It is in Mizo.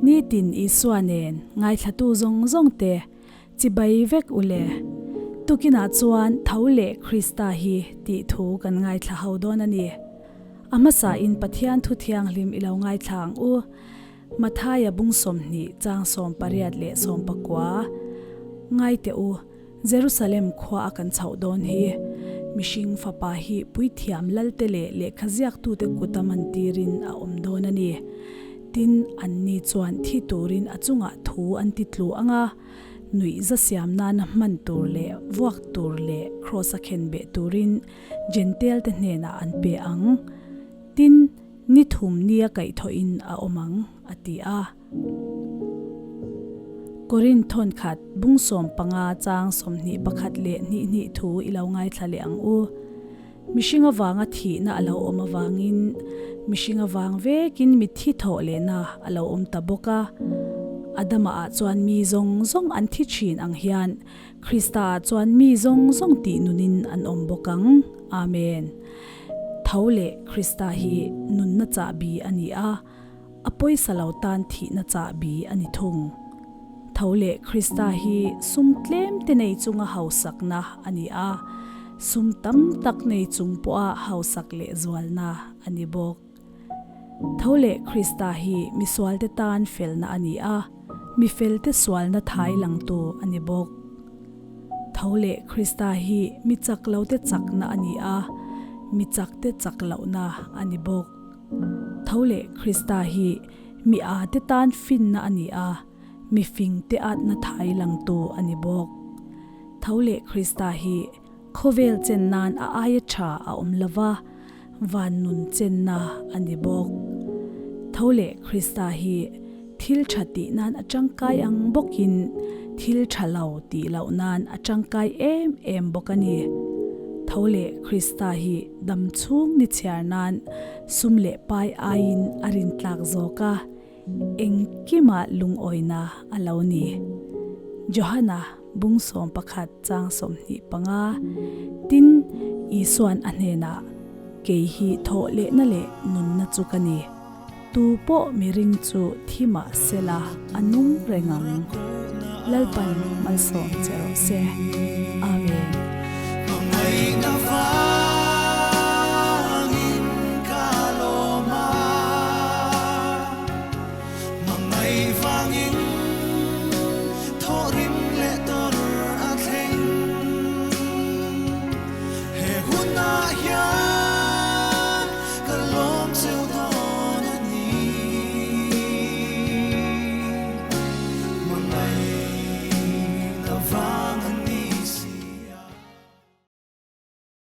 Nitin Isua nen ngaithlatu zawng zawng te chibai vek u le. Tukinah chuan tho leh Krista hi tih thu kan ngaithla ho dawn a ni. A hmasain Pathian thu thianghlim i lo ngaithla ang u. Mathaia bung 20 chang 18 leh 19 Ngai teh u, Jerusalem khua a kan chhoh dawn hi. Mihring fapa hi puithiam lalte leh lehkha ziaktute kut a man tirin a awm dawn a ni. Tin, anni chuan thi turin a chungah thu an ti tlu ang a, nuih za siam nana hman tur leh vuak tur leh kraws a khen beh turin Jentail te hnenah an pe ang. Tin, ni thum nia kaihthawhin a awm ang, a ti a. Korinth thawnkhat bung 15 chang 21 leh hnih hnih thu i lo ngaithla leh ang u. Mihring avanga thihna a lo awm avangin mihring avang vekin mitthi thawh lehna a lo awm ta bawk a. Adama ah chuan mi zawng zawng an thi thin ang hian Krista ah chuan mi zawng zawng tih nunin an awm bawk ang. Amen. Tho leh Krista hi nunna chahbi a ni a. A pawisa lo tan thihna chahbi a ni thung. Tho leh Krista hi sum tlem te nei chunga hausakna a ni a, sum tam tak nei chung pawha hausak leh zualna a ni bawk. Tho leh Krista hi misualte tan felna a ni a, mifelte sualna thai langtu a ni bawk. Tho leh Krista hi mi chak lote chakna a ni a, mi chakte chak lohna a ni bawk. Tho leh Krista hi mi â te tan finna a ni a, mi fing te atna thai langtu a ni bawk. Tho leh Krista hi khawvel chen nan a aia tha a awm lo va, van nun chenna a ni bawk. Tho leh Krista hi thil tha tih nan a tangkai ang bawkin thil tha lo tih loh nan a tangkai em em bawk a ni. Tho leh Krista hi dam chhung ni chhiar nan sum leh pai aiin a rin tlak zawk a, engkimah lungawina a lo ni. Johana bung 11 chang 25 Tin, Isua'n a hnenah, Kei hi thawh lehna leh nunna chu ka ni. Tu pawh miring chu thi mah sela a nung reng ang. Lalpan malsawm che rawh se.